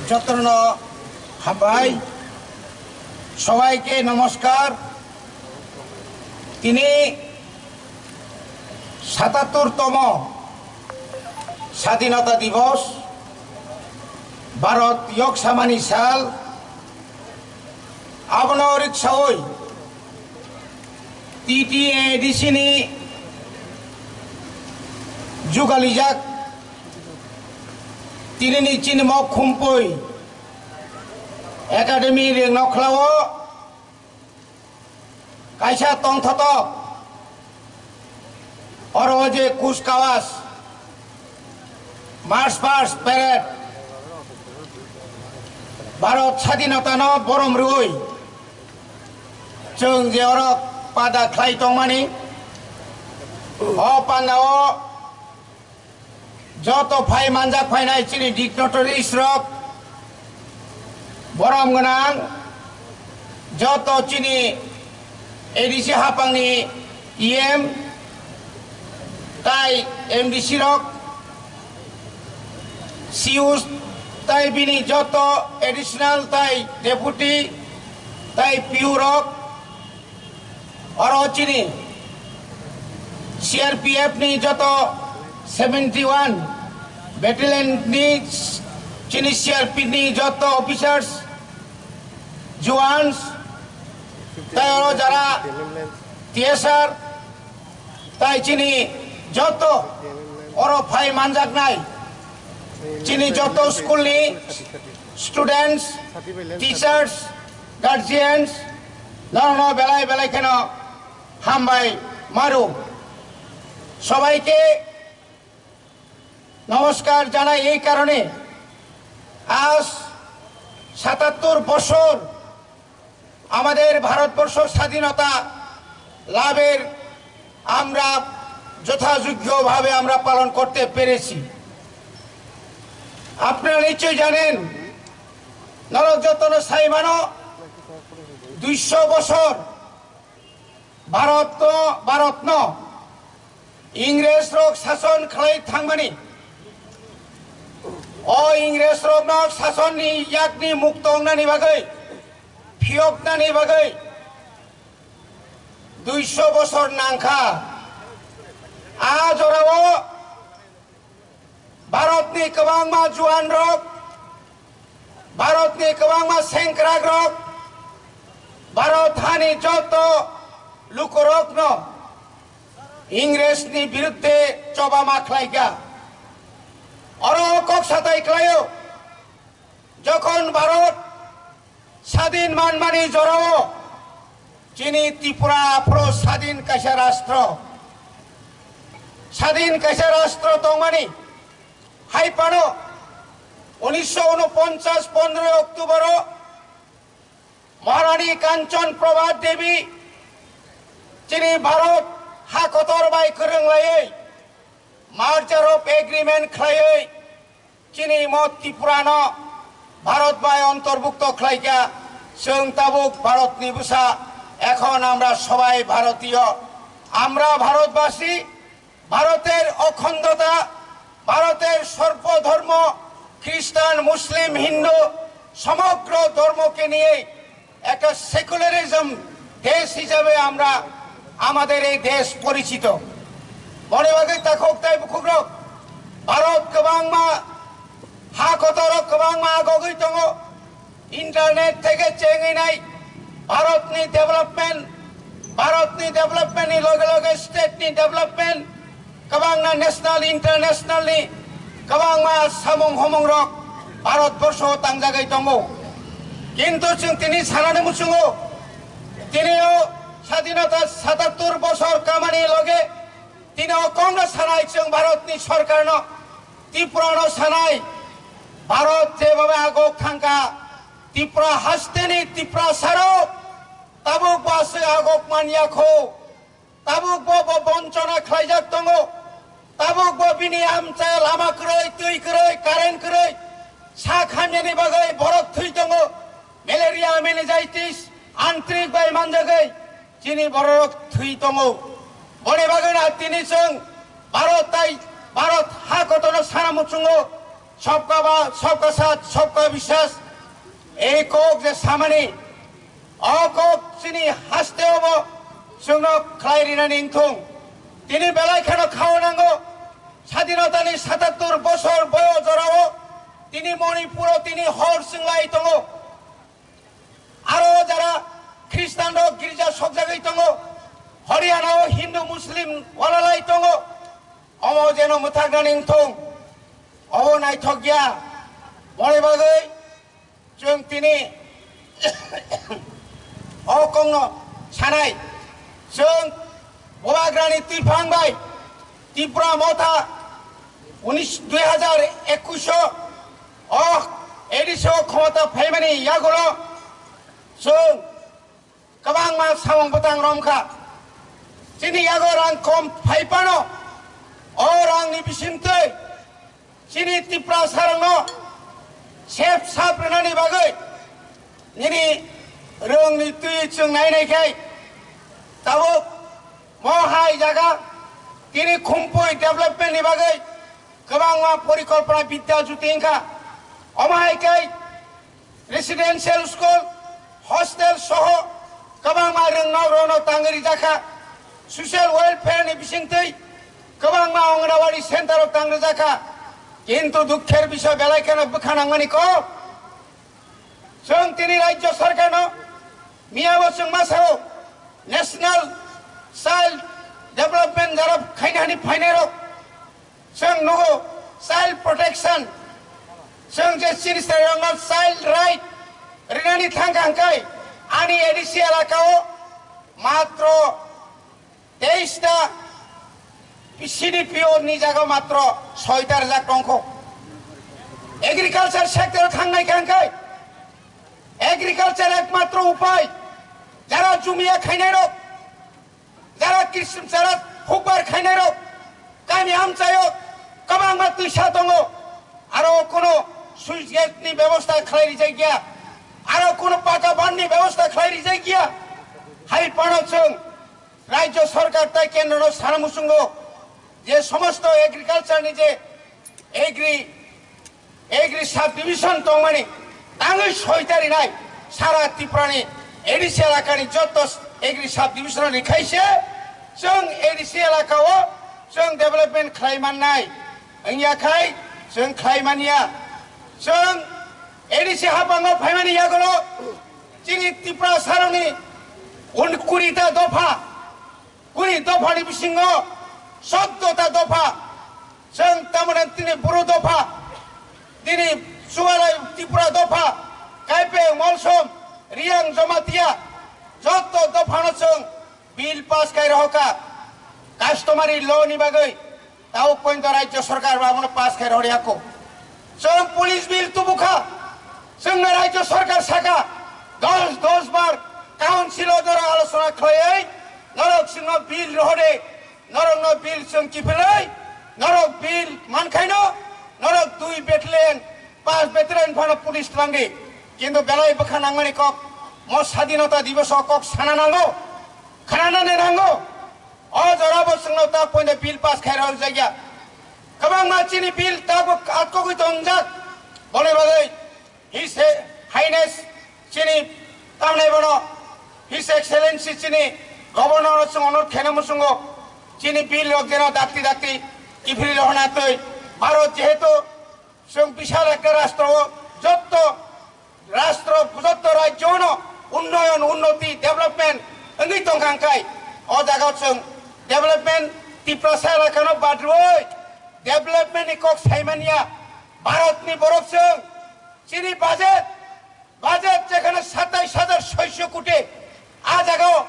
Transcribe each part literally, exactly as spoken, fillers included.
Jotono hambai, sobaike nomoskar. Tini satattor tomo Sadinota Dibos, Bharat Yok Samani Sal, abono riksawi T T A D C ni jugalijak tinini chini mok khumpui Academy ring nokhlao kaisa tongthotok oro je Kuch Kawas March Past Parade Bharat Sadinotano borom rwui chwng je oro pada khlai tongmani, o pandao joto phai manjak phainai chini dignitaries rok, borom gwnang joto chini A D C hapangni E M tai M D C rok, C E O tai bini joto additional tai deputy tai P O rok, oro chini C R P F ni joto seventy one battalion ni chini C R P ni joto officers, jawans, tai oro jara T S R, tai chini joto oro phai manjaknai chini joto school ni students, teachers, guardians, nono belai belai kheno hambai maru. সবাইকে নমস্কার জানাই। এই কারণে আজ সাতাত্তর বছর আমাদের ভারতবর্ষ স্বাধীনতা লাভের আমরা যথাযোগ্যভাবে আমরা পালন করতে পেরেছি। আপনারা নিশ্চয়ই জানেন, নরক যতন সাইমানো দুইশো বছর ভারত, ভারত ন ইংরেজ রক শাসন খালাই থাংমানি, ও ইংরেজ রক ন শাসন নি yak ni মুক্ত ongna ni bagwi, phiyokna ni bagwi দুইশো বছর nangkha. A jorao Bharat ni kwbangma juan rok, Bharat ni kwbangma sengkrak rok, Bharat hani joto lukurok no Ingres ni birudde choba ma khlaikha. Oro kok satai khlaio. Jokhon Bharat sadin manmani jorao chini Tripura aphro sadin kaisa rastro, sadin kaisa rastro tongmani hai phano unisho unoponchas pondroi October o Maharani Kanchan Prabha Devi chini Bharat ha kotor bai kwrwng laiwi Merger of Agreement khlaiwi chini mo Tripura no Bharat bai antorbhukto khlaikha. Chwng tabuk Bharat ni bwsa, এখন আমরা সবাই ভারতীয়, আমরা ভারতবাসী। ভারতের অখণ্ডতা, ভারতের সর্বধর্ম, খ্রিস্টান, মুসলিম, হিন্দু, সমগ্র ধর্মকে নিয়ে একটা সেকুলারিজম দেশ হিসাবে আমরা আমাদের এই দেশ পরিচিত। Boni bagwi takhuk tai bukhukrok, Bharat kwbangma ha kotorok kwbangma agogwi tongo. Internet theke chengwi nai, Bharat ni development, Bharat ni development ni loge loge state ni development, kwbangma national, international ni kwbangma samung humung rok Bharat borsho tangjagwi tongo. Kintu chwng tini sanani muchungo, tini o sadinota satattor bosor kamani loge tini o kongno sanai chwng Bharat ni sorkar no, Tripura no sanai, Bharat jebhabe agok thangkha, Tripura hasteni Tripura saro tabuk bo aswk agok manya kho, tabuk bo, bo bonchona khlaijak tongo, tabuk bo bini amchai lama kwrwi, twi kwrwi, current kwrwi, sak hamyani bagwi borok thwi tongo, malaria, meningitis, antrik bai manjagwi chini borok thwi tongo. Boni bagwi na tini chwng Bharat tai Bharat ha kotorno sana muchungo Sabka ba, sabka saath, sabka vishwas, ei kok je samani, o kok chini haste obo chwngno khlai rinani wngthung. Tini belai kheno khao nango, sadinotani satattur bosor boyo jorao tini Manipuro tini hor chwnglai tongo. Aro jara Khristan rok girja sokjagwi tongo, Haryana o Hindu Muslim walalai tongo, omo jeno mwthaknani wngthung, obo naithok ya. Boni bagwi chwng tini o kokno sanai, chwng Bubagrani twiphang bai Tipra Motha unis, dui hajar ekush o, o A D C o khomota phaimani yagulo chwng kwbangma samung bwtang romkha. Chini yago rang kom phai phano, o rangni bisingtwi chini Tiprasarokno sep sap rwnani bagwi nini rwngni twi chwng nai nai khai tabuk mo hai jaga tini Khumpui development ni bagwi kwbangma porikolpona Bidya Jyoti wngkha. Omo hai khe residential school, hostel soho kwbangma rwngnok rokno tangwi rijak kha. Social welfare ni bisingtwi kwbangma Anganwadi center rok tang rijak kha. Kintu dukher bisoy belai kheno bwkha nangmani kok. Chwng tini Rajya Sarkarno miyabo chwng ma sao National Child Development jara khainani phainairok chwng nugo child protection, chwng je chini chwrairokno child right rinani thangkha hwnkhe ani A D C elakao matro teis ta C D P O ni jaga matro soita rijak tongkho. Agriculture sector thangnai kha hwnkhe agriculture ekmatro upai, jara jumia khainairok, jara krishi, jara hukbar khainairok, kami amchaio kwbangma twisa tongo, aro kuno switch gate ni bebosta khlai rijak ya, aro kuno paka ban ni bebosta khlai rijak ya. Hai phano chwng Rajya Sarkar tai Kendro no sana muchungo je somosto agriculture ni je agri Agri subdivision tongmani tangwi soita rinai sara Tripurani A D C elakani jotto agri subdivision rikhaise chwng A D C elakao chwng development khlai mannai wngya khai chwng khlai manya. Chwng A D C hapango phaimani yagulo chini Tiprasarokni un-, kuri ta dopha Kuri dophani bisingo soddo ta dopha, chwng tamoni tini buru dopha, tini Chualai Tripura dopha, Kaipeng, Molsom, Riyang, Jamatia, jotto dophano chwng bill pass khai rohorkha. Customary law ni bagwi Tabuk pointo Rajya Sarkar bo abono pass khai rwriyakho. Chwng police bill tubukha. Chwngno Rajya Sarkar sakha, dos dos bar council o norok alochona khlaiwi norok chwngno bill rohode, norokno bill chwng kiphilwi, norok bill mankhaino, norok dui battalion, pas battalion phano police twlangdi. Kintu belai bwkha nangmani kok, mo Sadinota Diboso kok sana nango, khananani nango. O jorabo chwngno ta pointo bill pass khai rwjakya. Kwbangma chini bill tabuk atkogwi tongjak. Boni bagwi His Highness chini tamnai bono His Excellency chini Governor no chwng onurod khaina muchungo chini bill rok jeno dakti dakti kiphilwi rohorna twi Bharat jehetu chwng bishal ekta rastro o jotto rastro jotto rajyo no unnoyon unnoti development wngwi tongkha hwnkhe o jaga o chwng development Tiprasa elakano badrwi development ni kok saimanya Bharat ni borok chwng chini budget Budget jekhane satais hajar soiso koti, a jagao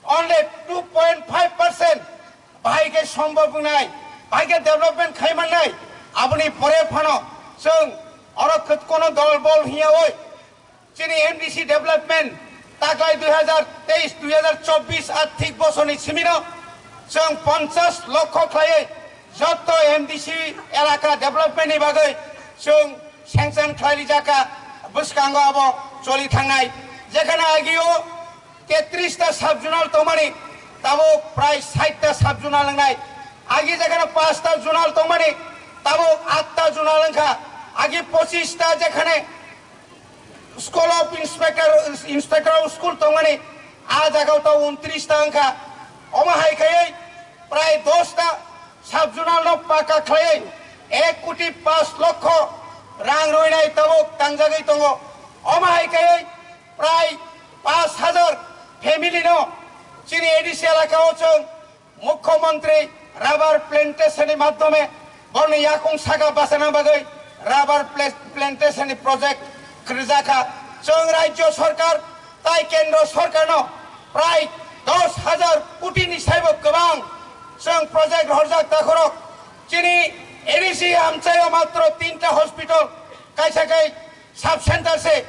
only two point five percent bahai khe sombhob wngnai, bahai khe development khai mannai. Aboni pore phano chwng oro kwt-, kono dol bol hiyaui chini M D C development taklai dui hajar teis dui hajar chobbish arthik bosorni simino chwng ponchash lokho khlaiwi jotto M D C elaka development ni bagwi chwng sanction khlai rijak kha, bwskango abo choli thangnai. Jekhane agio tetris ta sub-zonal tongmani, tabuk prai sait ta sub-zonal wngnai. Agi jekhane panch ta zonal tongmani, tabuk aat ta zonal wngkha. Agi pochista jekhane School of Inspector, Inspector of School tongmani, a jagao to untris ta wngkha. Omo hai khaiwi prai dos ta sub-zonal no paka khlaiwi ek koti paanch lokho rang roinai tabuk tangjagwi tongo. Omo hai khaiwi prai paanch hajar family no chini A D C elaka o chwng Mukhyamantri rubber plantation ni madhyome borni yakung saka bachana bagwi rubber pla-, plantation ni project khrijakha. Chwng Rajya Sarkar tai Kendra Sarkar no prai dos hajar koti ni saibo kwbang chwng project horjak takhorok. Chini A D C amchaio matro tinta hospital, kaisa khe sub center se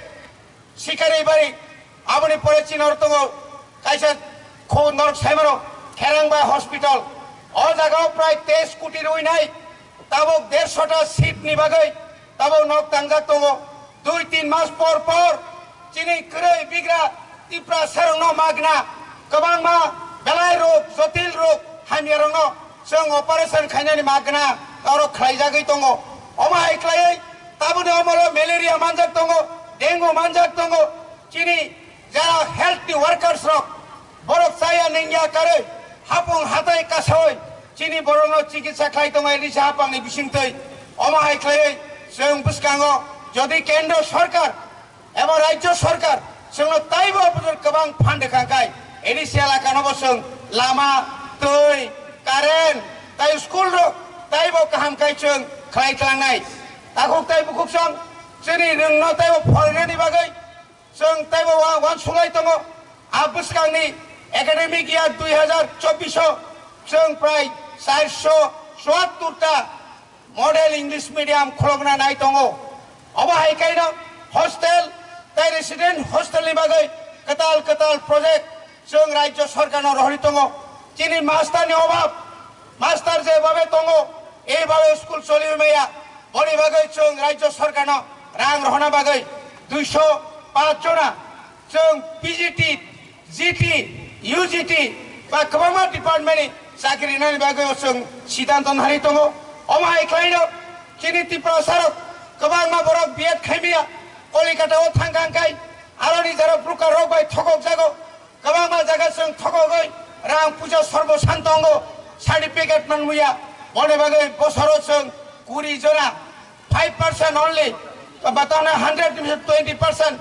Sikaribari, aboni pore chini oro tongo kaisa kho norok saimano Kherangba Hospital. O jagao prai teis koti rwi nai, tabuk dershota seat ni bagwi tabuk nok tangjak tongo. Dui tin mas por por chini kwrwi bigra Tiprasarokno magna kwbangma belai rok, jotil rok hamyarokno chwng operation khainani magna oro khlaijagwi tongo. Omo hai khlaiwi tabukni omoro malaria manjak tongo, dengue manjak tongo. Chini jara health ni workers rok borok chaya nengya karwi hapung hatai kasawi chini borokno chikitsa khlai tongo A D C haphangni bisingtwi. Omo hai khlaiwi chwng bwskango jodi Kendra Sarkar ebo Rajya Sarkar chwngno taibo bujur kwbang fund rwkha khe A D C elakano bo chwng lama, twi, current, tai school rok taibo kaham khe chwng khlai tlangnai. Takhuk tai bukhuk chwng chini rwngno taibo phorinani bagwi chwng taibo wa-, uansuk lai tongo. A bwskangni academic year dui hazar chobbish o chwng prai charso chuattor ta model English medium khulokna nai tongo. Obo hai khaino hostel tai resident hostel ni bagwi kwtal kwtal project chwng Rajya Sarkar no rohorwi tongo. Chini master ni obab, master je babe tongo, ei babe school choli maya. Boni bagwi chwng Rajya Sarkar no rang rohorna bagwi duiso paanch jona chwng P G T, G T, U G T ba kwbangma department ni chakri rinani bagwi o chwng siddhanto nahari tongo. Omo hai khlaino chini Tiprasarok kwbangma borok B Ed khaimaya, Kolikata o thangkha hwnkhe aroni jora broker rok bai thokok jago, kwbangma jaga chwng thokogwi rang puja sorbo san tongo, certificate manmuya. Boni bagwi bosoro chwng kuri jora, five percent only, ba tongna hundred twenty percent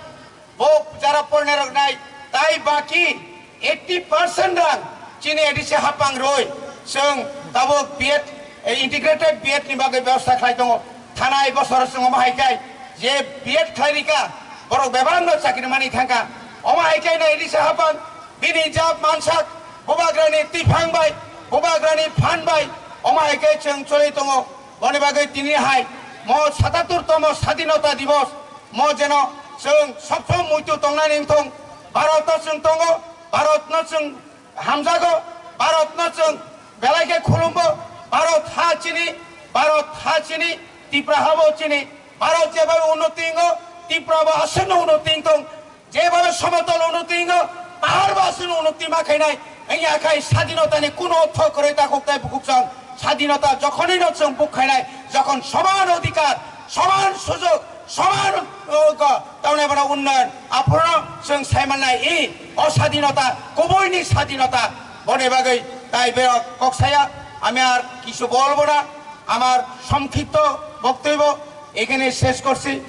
bo jara porne rok nai, tai baki eighty percent rang chini A D C hapang roi chwng tabuk B Ed, eh, integrated B Ed ni bagwi bebosta khlai tongo. Thanai bosor chwng omo hai khe je B Ed khlai rika borok bebak no chakri mani thangkha. Omo hai khe no A D C hapang bini jab mansak bubagrani tiphang bai bubagrani phan bai omo hai khe chwng choli tongo. Boni bagwi tini hai mo satattor tomo Sadinota Dibos mo jeno chwng sob som muitu tongnani wngthong. Bharat no chwng tongo, Bharat no chwng hamjago, Bharat no chwng belai khe khulumbo. Bharat ha chini, Bharat ha chini, Tipra habo chini. Bharat jebai unnoti wngo, Tipra bo aswkno unnoti wngthong. Jebabe somotol unnoti wngkha, pahar bo aswk unnoti ma khainai. Wngya khai sadinotani kuno ortho kwrwi takhuk tai bukhuk chwng. Sadinota jokhonino chwng buk khainai, jokhon soman odhikar, soman sujog, soman, o, go, tamni bono unnoyon, aphuru chwng saimannai, i, o sadinota, kubuini sadinota, boni bagwi tai berok kok saya, ami ar kichu bolbo na, amar songkhipto boktobyo ekhane shesh korchi.